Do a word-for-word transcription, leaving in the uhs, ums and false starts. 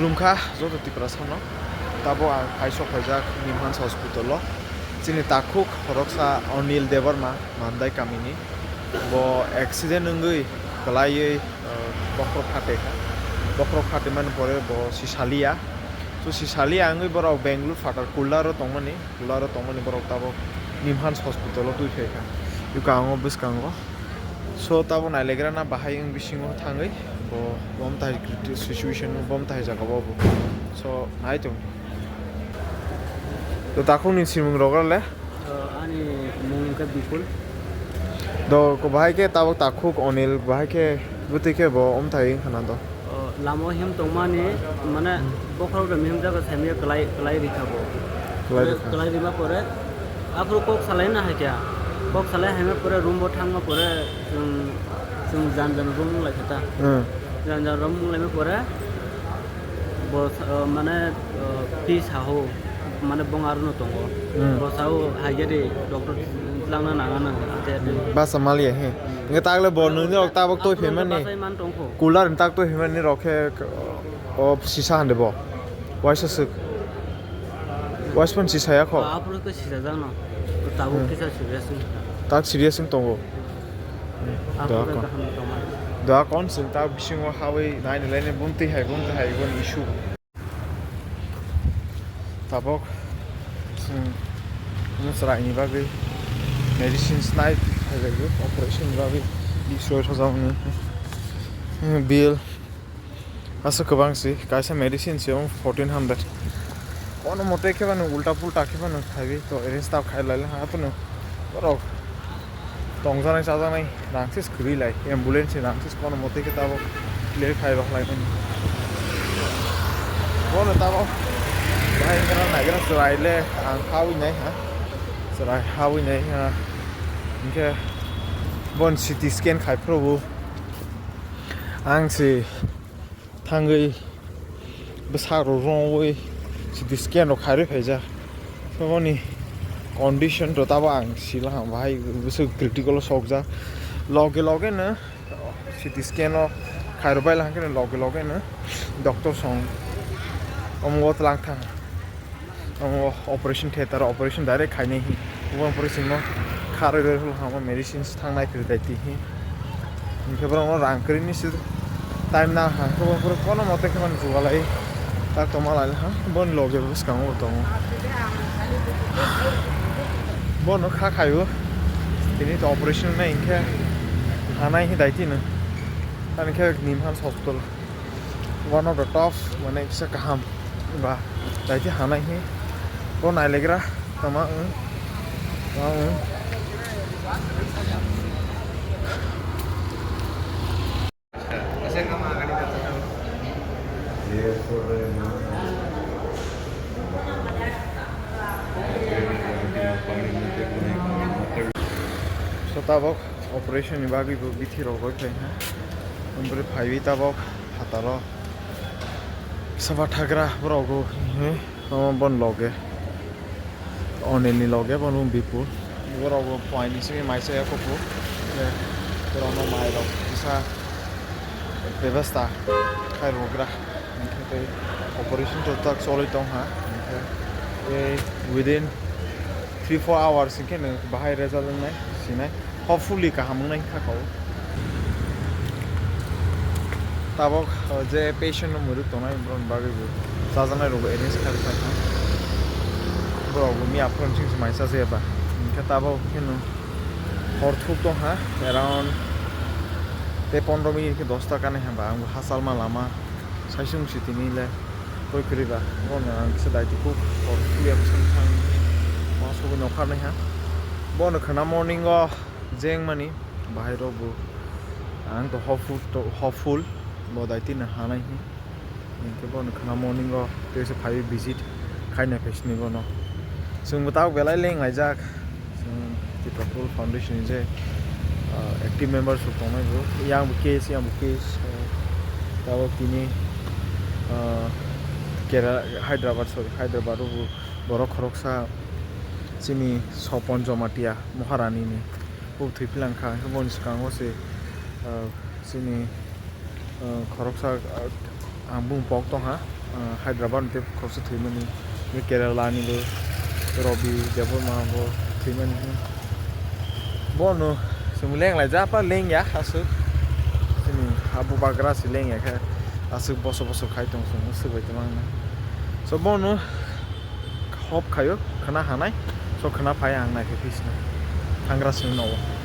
Khulumkha joto Tiprasano, tabo ang hai sok phaijak Nimhans hospital o. Chini takhuk khoroksa Anil Debbarma, Mandai kamini. Bo accident wngwi kwlaiwi, uh, bokhorok phatekha. Bokhorok phatemani pore bo sisaliya. So sisaliya wngwi borok Bangalore phatar Kular o tongmani. Kular o tongmani borok tabok Nimhans hospital o twi phaikha. Yukango bwskango. So tabok nailegrana bahai wng bisingo thangwi bo bom tai situation bom tai jaga bo bo. So nai tong. To takhuk ni simung rok le? Uh, ani mung ke Bipul. Do ko bahai ke tabok takhuk Anil bahai ke bwtwi ke bo om tai wng khana do. O, lama o him tongmani, mane, bokhorok rok him jaga saimaya kwlai, kwlai rikha bo. Kwlai rikha. Kwlai rima pore, aphuru kok salai na hai kya. Kok salai haima pore, room bo thangma pore, chwng, chwng jan jan room wng lai kha ta. Hmm. Jan jan room wng laima pore, bo, o, mane, o, pi saho, mane, bong aro no tongo. Hmm. Bo sao hai gari doctor langna nanga nang, ate, ate. Basa maliya he. Nge tagle bo nung jok tabok toi phe mani. Basa iman tongkho. Cooler ni tak to himani rok khe, o sisa hande bo. Waisa swk. Waisa phan sisa ya kho. Aphuru khe sisa jang no. Tabuk kisa serious wng. Tak serious wng tongo. Aphuru khe kaham tongma. Da kon sing ta bisingo hawi nai nai ne bumti hai bumti hai bon issue. Tabok, hmm, chwraini bagwi medicines nai phailaio, operation ni bagwi bish rok sajak hwnwi. Hmm, bill aswk kwbang se, kaisa medicine se wng fourteen hundred. Kono mote khe bano ulta pulta khe bano khaiwi to arrange ta khai lai ha to no. Borok tongjaknai chajaknai rangsis kwrwi lai, ambulance ni rangsis kono mote khe tabok clear khai rok lai mani. Bono tabok bahai wngkha naigra chwrai le ang hawi nai ha, chwrai hawi nai ha. Hinkhe bon C T scan khai phuru bo ang se thangwi bwsarok rwngwi C T scan rok khairwi phaijak. Boni condition to tabo ang sila ha, bahai bwswk critical o sokjak. Loge loge no C T scan o khairok bai lang khe loge loge no doctor song omo tlang thang. Omo operation theater, operation direct khainai hi. Omo operation no kharwi rwi hama medicines thangnai phiri dai ti hi. Hinkhe borok no rang kwrwi ni se time na ha. Omo pura kono mote khe mani jugalai. Tak tongma lai ha. Bon loge bwskango tongo. Bono kha khaio. Tini to operation nai hinkhe hanai hi dai ti no. Ani khe Nimhans hospital. One of the top, mane kisa kaham ba daiti hanai hi bo nailegra tama wng, tama wng. So tabok operation ni bagwi bo bithi rok roi khai ha. Ompore phaiwi tabok phataro. Saba thagra borok go, he, omo bon loge. Onil ni loge, bon Bipul. Borok go phuaini simi maisa ya kuku. Borok no mai rok kisa bebasta khai rogra. Hinkhe tei operation to tak choloi tong ha. Hinkhe tei within three four hours hinkhe no bahai result wngnai, sinai. Hopefully kaham wngnai kha kho. Tabok, uh, je patient no mwrwk tongnai borok ni bagwi bo chajaknai rok bo arrange khai khai kha. Borok bo miya phone sing se mai chajakya ba. Hinkhe tabok kheno hor thuk tong kha, around tei pondro minute khe dosta kanwi hwnba ang bo hachal ma lama. Saisung si tini le koi kwrwi ba, bono ang kisa daiti kuk kok tuya bwswk thang ma sogwi nokha nai ha. Bono khwna morning o jeng mani bahai rok bo ang to hopeful, to hopeful bo daiti no hanai hi. Hinkhe bono khwna morning o tei se phaiwi visit khaina phai sini bono. Chwng bo tabok belai leng laijak. Chwng Tripura Poor Foundation ni je, ah, active members rok tongnai bo, yang bo case, yang bo case, ah, tabok tini, ah, Kerala, Hyderabad, sorry, Hyderabad o bo borok khoroksa chini Sopon Jomatia Maharani ni bo thwi philang kha, hwnkhe boni swkango se, ah, chini, ah, khoroksa, ah, ang bumung pok tong kha, Hyderabad ni tei khoroksa thwimani, tei Kerala ni bo Robi Debbarma bo thwimani. Bono chwng lenglaijak, apa lengya aswk. Chini ha bubagra se lengya khe aswk boso boso khai tong chwng swk bai tongma. So bono hop khaio khwna hanai, so khwna phai ang naikhe phisna thangra sini nogo.